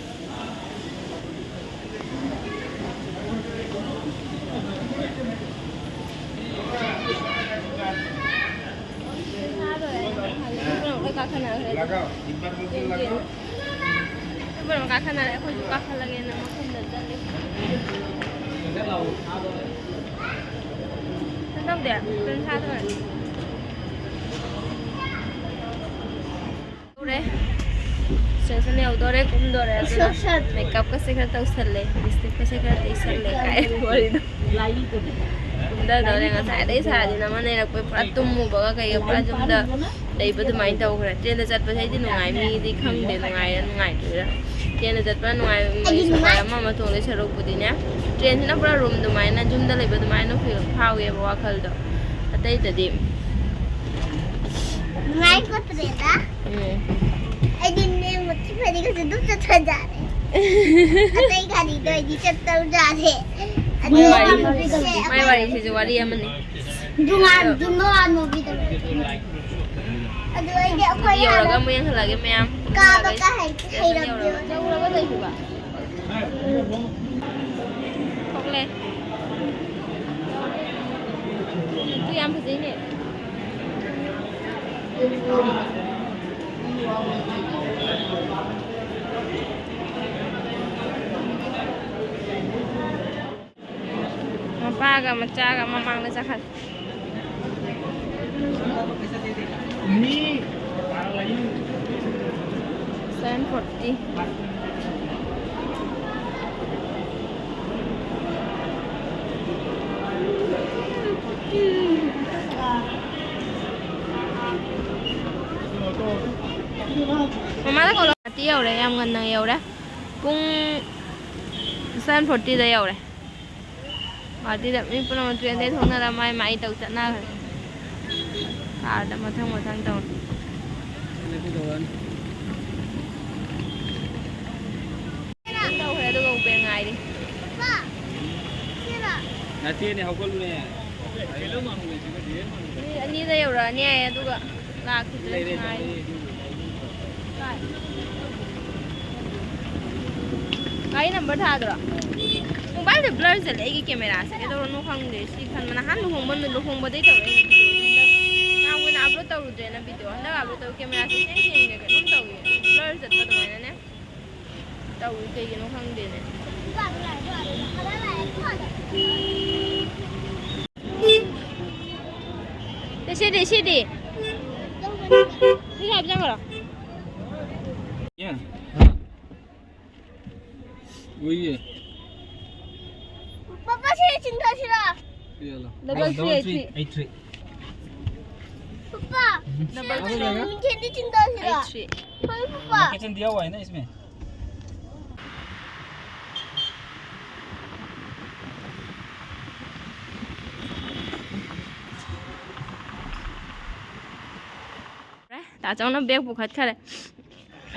ꯂꯣꯏ ꯀꯥꯈꯠꯅꯈ꯭ꯔꯦ꯫ ꯄꯨꯔꯥ ꯀꯥꯈꯠꯅꯔꯦ, ꯑꯩꯈꯣꯏꯁꯨ ꯀꯥꯈꯠꯂꯒꯦꯅ ꯃꯐꯝꯗ ꯆꯠꯂꯤ꯫ ꯀꯩꯅꯣ ꯇꯧꯗꯦ, ꯀꯩꯅꯣ ꯊꯥꯗꯣꯔꯦ꯫ ꯌꯧꯔꯦ꯫ ꯁ꯭ꯇꯦꯁꯟ ꯌꯧꯗꯣꯔꯦ, ꯀꯨꯝꯗꯣꯔꯦ꯫ ꯑꯗꯨꯅ ꯁ꯭ꯇꯦꯁꯟ꯫ ꯃꯦꯀꯞꯀꯁꯦ ꯈꯔ ꯇꯧꯁꯜꯂꯦ, ꯂꯤꯞꯁꯇꯤꯛꯀꯁꯦ ꯈꯔ ꯇꯩꯁꯜꯂꯦ꯫ ꯀꯥꯏ ꯋꯥꯔꯤꯅꯣ? ꯀꯨꯝꯗꯗꯣꯔꯦ꯫ ꯉꯁꯥꯏꯗꯩ ꯁꯥꯗꯤ ꯅꯃ ꯅꯩꯔꯛꯄꯩ ꯄꯨꯔꯥ ꯇꯨꯝꯃꯨꯕꯒ ꯀꯩꯒ ꯄꯨꯔꯥ ꯌꯨꯝꯗ ꯂꯩꯕ ꯑꯗꯨꯃꯥꯏꯅ ꯇꯧꯈ꯭ꯔꯦ꯫ ꯇ꯭ꯔꯦꯟꯗ ꯆꯠꯄꯁꯦ ꯑꯩꯗꯤ ꯅꯨꯡꯉꯥꯏ, ꯃꯤꯗꯤ ꯈꯪꯗꯦ ꯅꯨꯡꯉꯥꯏꯔ ꯅꯨꯡꯉꯥꯏꯇ꯭ꯔꯤꯔ꯫ ꯇ꯭ꯔꯦꯟꯗ ꯆꯠꯄ ꯅꯨꯡꯉꯥꯏꯕ, ꯑꯩꯗꯤ ꯃꯤ ꯁꯨꯄꯔ ꯅꯨꯡꯉꯥꯏ꯫ ꯑꯃ ꯑꯃ ꯇꯣꯡꯗꯣꯏ ꯁꯔꯨꯛꯄꯨꯗꯤꯅꯦ, ꯇ꯭ꯔꯦꯟꯁꯤꯅ ꯄꯨꯔꯥ ꯔꯨꯝ ꯑꯗꯨꯃꯥꯏꯅ ꯌꯨꯝꯗ ꯂꯩꯕ ꯑꯗꯨꯃꯥꯏꯅ ꯐꯤꯜ ꯐꯥꯎꯋꯦꯕ ꯋꯥꯈꯜꯗꯣ꯫ ꯑꯇꯩꯗꯗꯤ ꯅꯨꯡꯉꯥꯏ ꯈꯣꯠꯇ꯭ꯔꯦꯗ꯫ ꯎꯝ꯫ ꯑꯩꯗꯤ ꯅꯦꯝꯕ ꯊꯤꯕꯗꯤ ꯀꯩꯁꯨ ꯑꯗꯨꯝ ꯆꯠꯊꯣꯛ ꯌꯥꯔꯦ꯫ ꯑꯇꯩ ꯒꯥꯔꯤꯗꯣ ꯑꯩꯗꯤ ꯆꯠꯇꯧ ꯌꯥꯔꯦ꯫ ꯑꯗꯨ ꯃꯥꯏ ꯋꯥꯔꯤ-, ꯃꯥꯏ ꯋꯥꯔꯤꯁꯤꯁꯨ ꯋꯥꯔꯤ ꯑꯃꯅꯤ꯫ ꯗꯨꯉꯥꯟ, ꯑꯗꯣ ꯗꯨꯉꯥꯟ movie ꯗꯣ꯫ ꯑꯗꯨ ꯑꯩꯗꯤ ꯑꯩꯈꯣꯏ ꯌꯧꯔꯒ ꯍꯥꯟꯅ ꯑꯃꯨꯛ ꯌꯦꯡꯍꯜꯂꯛꯑꯒꯦ ꯃꯌꯥꯝ꯫ ꯀꯥꯕꯒ ꯍꯩ-, ꯍꯩꯔꯝꯗꯦꯕ꯫ ꯌꯧꯔꯒ ꯂꯩꯕ꯫ ꯊꯣꯛꯂꯦ꯫ ꯑꯗꯨ ꯌꯥꯝ ꯐꯖꯩꯅꯦ꯫ ꯃꯄꯥꯒ ꯃꯆꯥꯒ ꯃꯃꯥꯡꯗ ꯆꯠꯈ꯭ꯔꯦ꯫ Seven forty꯫ ꯃꯃꯥꯗ ꯀꯧꯔꯣ꯫ ꯒꯨꯍꯥꯇꯤ ꯌꯧꯔꯦ, ꯌꯥꯝ ꯉꯟꯅ ꯌꯧꯔꯦ꯫ ꯄꯨꯡ ꯁꯚꯦꯟ ꯐꯣꯔꯇꯤꯗ ꯌꯧꯔꯦ꯫ ꯒꯨꯍꯥꯇꯤꯗ ꯃꯤ ꯄꯨꯝꯅꯃꯛ ꯇ꯭ꯔꯦꯟꯗꯩ ꯊꯣꯛꯅꯔ ꯃꯥꯏ ꯃꯥꯏ ꯇꯧ ꯆꯠꯅꯈ꯭ꯔꯦ꯫ ꯀꯥꯔꯗ ꯃꯊꯪ ꯃꯊꯪ ꯇꯧꯔꯦ꯫ ꯇꯧꯈ꯭ꯔꯦ, ꯑꯗꯨꯒ ꯎꯕꯦꯔ ꯉꯥꯏꯔꯤ꯫ ꯅꯠꯇꯦꯅꯦ, ꯍꯧꯒꯠꯂꯨꯅꯦ꯫ ꯃꯤ ꯑꯅꯤꯗ ꯌꯧꯔꯛꯑꯅꯤ ꯍꯥꯏꯌꯦ, ꯑꯗꯨꯒ ꯂꯥꯛꯈꯤꯗ꯭ꯔꯦ꯫ ꯉꯥꯏꯔꯤ꯫ ꯒꯥꯔꯤ ꯅꯝꯕꯔ ꯊꯥꯗ꯭ꯔꯣ? ꯃꯣꯕꯥꯏꯜꯗ ꯕ꯭ꯂꯔ ꯆꯠꯂꯦ ꯑꯩꯒꯤ ꯀꯦꯃꯦꯔꯥꯁꯦ, ꯀꯩꯗꯧꯔꯅꯣ ꯈꯪꯗꯦ꯫ ꯁꯤ ꯈꯟꯕꯅ ꯍꯥꯟꯅ ꯂꯨꯍꯣꯡꯕ, ꯂꯨꯍꯣꯡꯕꯗꯩ ꯇꯧꯔꯛꯏꯅꯦ ꯚꯤꯗꯤꯑꯣꯁꯦ꯫ ꯍꯟꯗꯛ ꯌꯥꯝ ꯀꯨꯏꯅ ꯑꯞꯂꯣꯗ ꯇꯧꯔꯨꯗ꯭ꯔꯦꯅ ꯚꯤꯗꯤꯑꯣ꯫ ꯍꯟꯗꯛ ꯑꯞꯂꯣꯗ ꯇꯧ ꯀꯦꯃꯦꯔꯥꯁꯦ ꯏꯁꯦꯡ ꯁꯦꯡꯗꯦ, ꯀꯩꯅꯣꯝ ꯇꯧꯏ꯫ ꯕ꯭ꯂꯔ ꯆꯠꯄ ꯑꯗꯨꯃꯥꯏꯅꯅꯦ ꯇꯧꯏ, ꯀꯩꯒꯤꯅꯣ ꯈꯪꯗꯦꯅꯦ꯫ ꯁꯤꯗꯤ, ꯁꯤꯗꯤ꯫ ꯁꯤ ꯍꯥꯞꯆꯟꯈ꯭ꯔꯣ꯫ ꯎꯏꯌꯦ꯫ ꯄꯄꯥ, ꯁꯤ ꯆꯤꯡꯊꯁꯤꯔꯥ? ꯄꯄꯥ, ꯁꯤ ꯗꯕꯜ ꯊ꯭ꯔꯤ ꯑꯩꯠ ꯊ꯭ꯔꯤ꯫ ꯄꯄꯥ, ꯗꯕꯜ ꯊ꯭ꯔꯤ꯫ ꯁꯤ ꯆꯤꯡꯊꯁꯤꯔꯥ? Eight three. ꯍꯣꯏ, ꯄꯄꯥ꯫ ꯂꯣꯀꯦꯁꯟ ꯗꯤꯌꯥ ꯍꯨꯋꯥ ꯍꯥꯏ ꯅ ꯏꯁꯃꯦ꯫ ꯇꯥꯆꯧꯅ ꯕꯦꯒ ꯄꯨꯈꯠꯈꯔꯦ꯫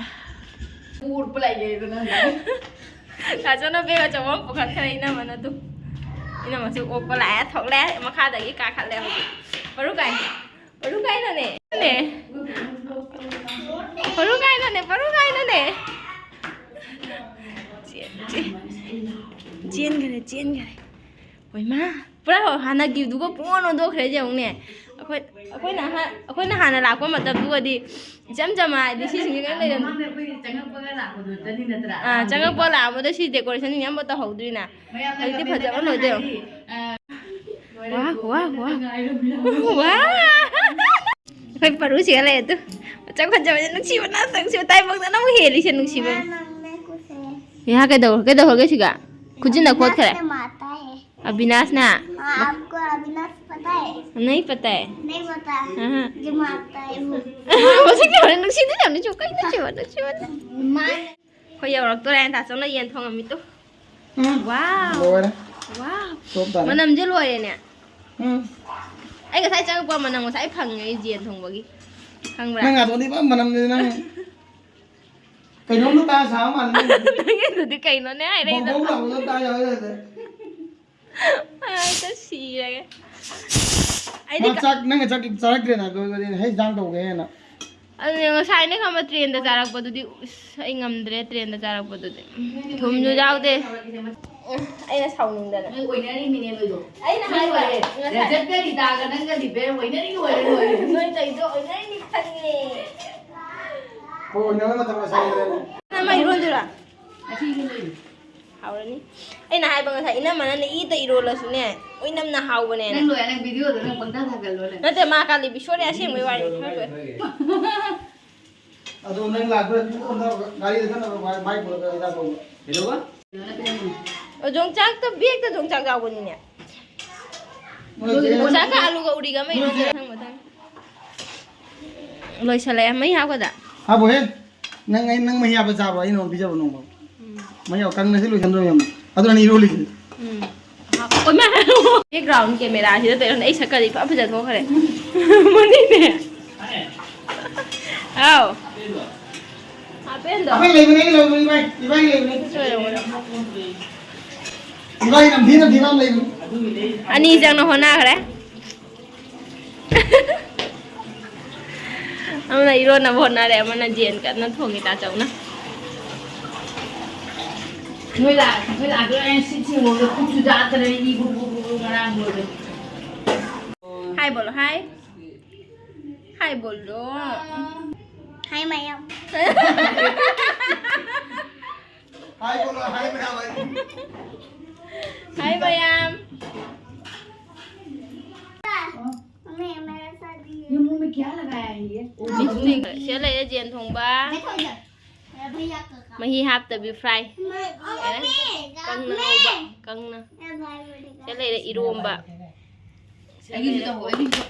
ꯎꯔꯄ ꯂꯩꯒꯦꯗꯅ꯫ ꯇꯥꯆꯧꯅ ꯕꯦꯒ ꯑꯆꯧꯕ ꯑꯃ ꯄꯨꯈꯠꯈꯔꯦ, ꯏꯅꯝꯃꯅ ꯑꯗꯨ꯫ ꯏꯅꯝꯃꯁꯨ ꯑꯣꯛꯄ ꯂꯥꯛꯑꯦ, ꯊꯣꯛꯂꯦ, ꯃꯈꯥꯗꯒꯤ ꯀꯥꯈꯠꯂꯦ ꯍꯧꯖꯤꯛ꯫ ꯄꯔꯨ ꯀꯥꯏ꯫ ꯄꯔꯨ ꯀꯥꯏꯅꯣꯅꯦ? ꯄꯔꯨ ꯀꯥꯏꯅꯣꯅꯦ? ꯄꯔꯨ ꯀꯥꯏꯅꯣꯅꯦ? ꯆꯦꯟ-, ꯆꯦꯟ-, ꯆꯦꯟꯈꯔꯦ, ꯆꯦꯟꯈꯔꯦ꯫ ꯍꯣꯏ ꯃꯥ, ꯄꯨꯔꯥ ꯍꯥꯟꯅꯒꯤꯗꯨꯒ ꯄꯨꯡꯑꯣꯟ ꯑꯣꯟꯊꯣꯛꯈ꯭ꯔꯦ ꯌꯦꯡꯉꯨꯅꯦ꯫ ꯑꯩꯈꯣꯏ, ꯑꯩꯈꯣꯏꯅ ꯑꯍ-, ꯑꯩꯈꯣꯏꯅ ꯍꯥꯟꯅ ꯂꯥꯛꯄ ꯃꯇꯝꯗꯨꯒꯗꯤ ꯏꯆꯝ ꯆꯝꯃ ꯍꯥꯏꯗꯤ ꯁꯤꯁꯤꯡꯁꯦ ꯀꯔꯤꯝ ꯂꯩꯔꯝꯗꯦ꯫ ꯃꯃꯥꯡꯗ ꯑꯩꯈꯣꯏ ꯆꯪꯉꯛꯄꯒ ꯂꯥꯛꯄꯗꯨꯗꯅꯤ ꯅꯠꯇ꯭ꯔꯥ? ꯑꯥ, ꯆꯪꯉꯛꯄ ꯂꯥꯛꯑꯝꯕꯗ ꯁꯤ decoration ꯁꯤꯡꯁꯦ ꯑꯝꯕꯧ ꯇꯧꯍꯧꯗ꯭ꯔꯤꯅ꯫ ꯃꯌꯥꯝꯅ ꯍꯧꯖꯤꯛꯇꯤ comment ꯐꯖꯕ ꯇꯒ ꯂꯣꯏꯗꯣꯏꯔꯣ? ꯍꯥꯏꯔꯤ, ꯑ, ꯂꯣꯏꯔꯦ, ꯋꯥ, ꯋꯥ, ꯋꯥ꯫ ꯉꯥꯏꯔꯝꯃꯤꯅ꯫ ꯋꯥ꯫ ꯑꯩꯈꯣꯏ ꯄꯔꯨꯁꯤꯒ ꯂꯩ ꯑꯗꯨ꯫ ꯃꯁꯛ ꯐꯖꯕꯁꯦ ꯅꯨꯡꯁꯤꯕꯅ, ꯅꯨꯡꯁꯤꯕ ꯇꯥꯏꯕꯪꯗ ꯅꯪꯕꯨ ꯍꯦꯜꯂꯤꯁꯦ ꯅꯨꯡꯁꯤꯕ꯫ ꯃꯥ ꯅꯪꯅꯦ ꯀꯨꯁꯦ꯫ ꯏꯍꯥ, ꯀꯩꯗꯧ-, ꯀꯩꯗꯧꯔꯒꯦ ꯁꯤꯒ? ꯈꯨꯖꯤꯟꯅ ꯈꯣꯠꯈ꯭ꯔꯦ꯫ ꯑꯕꯤꯅꯥꯁꯅ ꯃꯥ ꯇꯥꯏꯌꯦ꯫ ꯑꯕꯤꯅꯥꯁꯅ? ꯃꯥ ꯑꯞꯀꯣ ꯑꯕꯤꯅꯥꯁ ꯄꯇꯥ ꯍꯦ? ꯅꯍꯤ ꯄꯇꯥ ꯍꯦ꯫ ꯅꯍꯤ ꯄꯇꯥ꯫ ꯑꯍ꯫ ꯖꯣ ꯃꯥ ꯇꯥꯏ ꯍꯨ꯫ ꯃꯁꯛ ꯌꯥꯝ ꯅꯨꯡꯁꯤꯗ ꯌꯥꯝ ꯅꯨꯡꯁꯤ-, ꯀꯩꯅꯣ ꯅꯨꯡꯁꯤꯕ, ꯅꯨꯡꯁꯤꯕ꯫ ꯃꯥ ꯑꯩꯈꯣꯏ ꯌꯧꯔꯛꯇꯣꯔꯦ, ꯇꯥꯆꯧꯅ ꯌꯦꯟ ꯊꯣꯡꯉꯝꯃꯤꯗꯣ꯫ ꯎꯝ, ꯋꯥꯎ꯫ ꯂꯣꯏꯔꯦ꯫ ꯋꯥꯎ꯫ ꯆꯣꯞ ꯇꯥꯔꯦ꯫ ꯃꯅꯝꯁꯦ ꯂꯣꯏꯔꯦꯅꯦ꯫ ꯎꯝ꯫ ꯑꯩ ꯉꯁꯥꯏ ꯆꯪꯉꯛꯄ ꯃꯅꯝ ꯉꯁꯥꯏ ꯐꯪꯉꯦ ꯑꯩ ꯌꯦꯟ ꯊꯣꯡꯕꯒꯤ꯫ ꯈꯪꯕ꯭ꯔꯥ? ꯅꯪ ꯅꯥꯇꯣꯟꯗꯤ ꯐꯖꯅ ꯃꯅꯝꯗꯨꯗꯤ ꯅꯪ꯫ ꯀꯩꯅꯣꯝꯗ ꯇꯥ ꯁꯥꯕ ꯃꯥꯜꯂꯦ ꯅꯪ꯫ ꯅꯪꯒꯤꯗꯨꯗꯤ ꯀꯩꯅꯣꯅꯦ ꯍꯥꯏꯔꯛꯏꯗꯣ? ꯕꯧ ꯕꯧ ꯂꯥꯎꯕꯗ ꯇꯥ ꯌꯥꯎꯋꯦ ꯑꯗꯨꯗ꯫ ꯑꯩ ꯁꯤꯔꯒꯦ꯫ ꯑꯩꯗꯤ ꯃꯥ ꯀ- ꯆꯥꯛ, ꯅꯪꯅ ꯆꯥꯛ ꯆꯥꯔꯛꯇ꯭ꯔꯦꯅ ꯑꯗꯨ ꯍꯩ ꯆꯥꯡ ꯇꯧꯒꯦ ꯍꯥꯏꯅ꯫ ꯑꯗꯨꯅꯦ ꯉꯁꯥꯏꯅ ꯈꯪꯕ ꯇ꯭ꯔꯦꯟꯗ ꯆꯥꯔꯛꯄꯗꯨꯗꯤ, ꯎꯁ, ꯑꯩ ꯉꯝꯗ꯭ꯔꯦ ꯇ꯭ꯔꯦꯟꯗ ꯆꯥꯔꯛꯄꯗꯨꯗꯤ꯫ ꯊꯨꯝꯁꯨ ꯌꯥꯎꯗꯦ꯫ ꯑꯩꯅ ꯁꯥꯎꯅꯤꯡꯗꯅ꯫ ꯅꯣꯏ ꯑꯣꯏꯅꯔꯤꯃꯤꯅꯦ ꯅꯣꯏꯗꯣ꯫ ꯑꯩꯅ ꯍꯥꯏꯕ, ꯅꯣꯏ ꯂꯣꯏꯔꯦ꯫ ꯉꯁꯥꯏ ꯔꯖꯠꯀ ꯔꯤꯇꯥꯒ ꯅꯪꯒꯗꯤ ꯕꯦ ꯑꯣꯏꯅꯔꯤ ꯂꯣꯏꯔꯦ ꯂꯣꯏꯔꯦ꯫ ꯅꯣꯏ ꯇꯧꯔꯤꯗꯣ ꯑꯣꯏꯅꯔꯤꯅꯤ ꯈꯪꯉꯦ꯫ ꯍꯣꯏ, ꯑꯣꯏꯅꯕ ꯃꯇꯝ ꯂꯣꯏꯁꯤꯟꯈ꯭ꯔꯦ꯫ ꯅꯪ ꯃꯩ ꯏꯔꯣꯟꯗꯣꯏꯔꯥ? ꯉꯁꯤꯒꯤ ꯂꯩ꯫ ꯍꯥꯎꯔꯅꯤ꯫ ꯑꯩꯅ ꯍꯥꯏꯕ ꯉꯁꯥꯏ ꯏꯅꯝꯃꯅ ꯏꯗ ꯏꯔꯣꯜꯂꯁꯨꯅꯦ, ꯑꯣꯏꯅꯝꯅ ꯍꯥꯎꯕꯅꯦꯅ꯫ ꯅꯪ ꯂꯣꯏꯔꯦ, ꯅꯪ ꯚꯤꯗꯤꯑꯣꯗꯣ ꯅꯪ ꯄꯪꯊꯥ ꯊꯥꯒꯠꯂꯣꯅꯦ꯫ ꯅꯠꯇꯦ, ꯃꯥ ꯀꯥꯂꯤ ꯕꯤꯁꯣꯔꯤ ꯑꯁꯦꯡꯕꯩ ꯋꯥꯔꯤꯅꯤ, ꯈꯔ ꯇꯣꯛꯑꯦ꯫ ꯑꯗꯣ ꯅꯪ ꯂꯥꯛꯄꯗ ꯒꯥꯔꯤꯗ ꯆꯠꯅꯕ ꯃꯥꯏ ꯄꯨꯔꯒ ꯍꯤꯗꯥꯛ ꯂꯧꯕ꯫ ꯀꯩꯗꯧꯕ? ꯑꯣ, ꯌꯣꯡꯆꯥꯛꯇ ꯕꯦꯒꯇ ꯌꯣꯡꯆꯥꯛ ꯌꯥꯎꯕꯅꯤꯅꯦ꯫ ꯅꯣꯏ ꯆꯦ ꯌꯣꯡꯆꯥꯛꯀ ꯑꯂꯨꯒ ꯎꯔꯤꯒ ꯑꯃ ꯅꯣꯏ ꯆꯦ ꯏꯔꯣꯟꯕ ꯃꯊꯪ ꯃꯊꯪ꯫ ꯂꯣꯏꯁꯜꯂꯛꯑꯦ, ꯃꯩ ꯍꯥꯞꯀꯗ? ꯍꯥꯞꯄꯣꯍꯦ꯫ ꯅꯪ, ꯑꯩ, ꯅꯪ ꯃꯍꯤ ꯍꯥꯞꯄ ꯆꯥꯕ꯭ꯔꯣ? ꯑꯩ ꯅꯉꯣꯟꯗ ꯄꯤꯖꯕ ꯅꯣꯡꯃ꯫ ꯎꯝ꯫ ꯃꯍꯤ ꯍꯥꯞꯄ ꯀꯪꯅꯁꯨ ꯂꯣꯏꯁꯟꯗꯣꯏꯅꯦ ꯌꯥꯝꯅ꯫ ꯑꯗꯨꯅꯅꯦ ꯏꯔꯣꯜꯂꯤꯁꯦ꯫ ꯎꯝ꯫ ꯍꯥꯞ-, ꯑꯣꯏꯃꯥ! Background camera ꯁꯤꯗ ꯇꯧꯔꯤꯁꯦ ꯑꯩ ꯁꯛꯀꯗꯤ ꯏꯐ ꯐꯖ ꯊꯣꯛꯈ꯭ꯔꯦ꯫ ꯃꯅꯤꯡꯅꯦ꯫ ꯑꯥꯎ꯫ ꯍꯥꯄꯦꯟꯗꯣ꯫ ꯑꯩꯈꯣꯏ ꯂꯩꯕꯅꯦ, ꯑꯩ ꯂꯧꯕꯅꯦ, ꯏꯕꯥꯏ, ꯏꯕꯥꯏ ꯂꯩꯕꯅꯦ꯫ ꯁꯣꯏꯔꯝꯒꯅꯤ꯫ ꯏꯕꯥꯏ ꯅꯝꯊꯤ ꯅꯝꯊꯤꯕ ꯑꯃ ꯂꯩꯕꯅꯦ꯫ ꯑꯅꯤ ꯆꯪꯅ ꯍꯣꯠꯅꯈ꯭ꯔꯦ꯫ ꯑꯃꯅ ꯏꯔꯣꯟꯅꯕ ꯍꯣꯠꯅꯔꯦ, ꯑꯃꯅ ꯌꯦꯟ ꯀꯟꯅ ꯊꯣꯡꯉꯤ ꯇꯥꯆꯧꯅ꯫ ꯅꯣꯏ ꯂꯥꯛ-, ꯅꯣꯏ ꯂꯥꯛꯇꯣꯏꯔꯦ, ꯑꯩꯅ ꯁꯤꯠ ꯁꯤꯡꯕꯗ ꯈꯨꯠꯁꯨ ꯆꯥꯗꯅ ꯏ ꯕꯨ ꯕꯨ ꯕꯨ ꯕꯨ ꯉꯔꯥꯡ ꯂꯣꯏꯔꯦ꯫ ꯍꯥꯏ ꯕꯣꯂꯣ, ꯍꯥꯏ꯫ ꯍꯥꯏ ꯕꯣꯂꯣ꯫ ꯍꯥꯏ ꯃꯌꯥꯝ꯫ ꯍꯥꯏ ꯕꯣꯂꯣ, ꯍꯥꯏ ꯃꯌꯥꯝ, ꯍꯥꯏ꯫ ꯍꯥꯏ ꯃꯌꯥꯝ꯫ मम्मी, मेरा साथ भी है। ये मुंह में क्या लगाया है ये? Lipstick꯫ ꯁꯤꯗ ꯂꯩꯔꯦ ꯌꯦꯟ ꯊꯣꯡꯕ꯫ बैठो इधर। मेरा भैया का काम। ꯃꯍꯤ ꯍꯥꯞꯇꯕꯤ fry꯫ मैं, ओ, ꯃꯝꯃꯤ, ꯀꯪꯅ ꯃꯝꯃꯤ꯫ ꯉꯧꯕ, ꯀꯪꯅ꯫ मेरा भाई ꯕꯣꯂꯦꯒꯥ꯫ ꯁꯤꯗ ꯂꯩꯔꯦ ꯏꯔꯣꯝꯕ꯫ ꯑꯩꯒꯤꯁꯨ ꯇꯧꯍꯧ, ꯑꯩꯒꯤꯁꯨ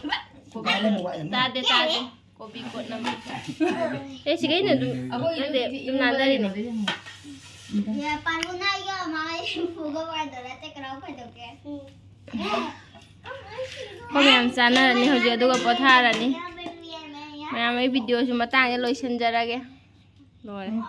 ꯇꯧꯍꯧ꯫ ꯇꯥꯗꯦ, ꯇꯥꯗꯦ꯫ ꯀꯣꯕꯤ ꯀꯣꯠꯅꯕ꯫ ꯑꯦ, ꯁꯤꯈꯩꯅ ꯑꯗꯨꯝ, ꯑꯩꯈꯣꯏ ꯅꯠꯇꯦ, ꯏꯔꯣꯝꯕꯗꯤ ꯑꯗꯨꯝ ꯏꯔꯣꯝꯕ ꯅꯥꯟꯊꯔꯤꯅꯦ꯫ ꯂꯩꯅꯕꯗꯤ ꯌꯥꯝ ꯌꯥ, ꯄꯥꯔꯨꯅ ꯑꯩꯒ ꯃꯥ ꯏꯐꯨꯒ ꯋꯥꯏꯗꯧꯔꯦ, ꯑꯇꯩ ꯀꯅꯥꯝ ꯀꯩꯗꯧꯒꯦ? ꯑꯩꯈꯣꯏ ꯃꯌꯥꯝ ꯆꯥꯅꯔꯅꯤ ꯍꯧꯖꯤꯛ, ꯑꯗꯨꯒ ꯄꯣꯊꯥꯔꯅꯤ꯫ ꯃꯌꯥꯝ, ꯑꯩ ꯚꯤꯗꯤꯑꯣꯁꯨ ꯃꯇꯥꯡꯗ ꯂꯣꯏꯁꯤꯟꯖꯔꯒꯦ꯫ ꯂꯣꯏꯔꯦ꯫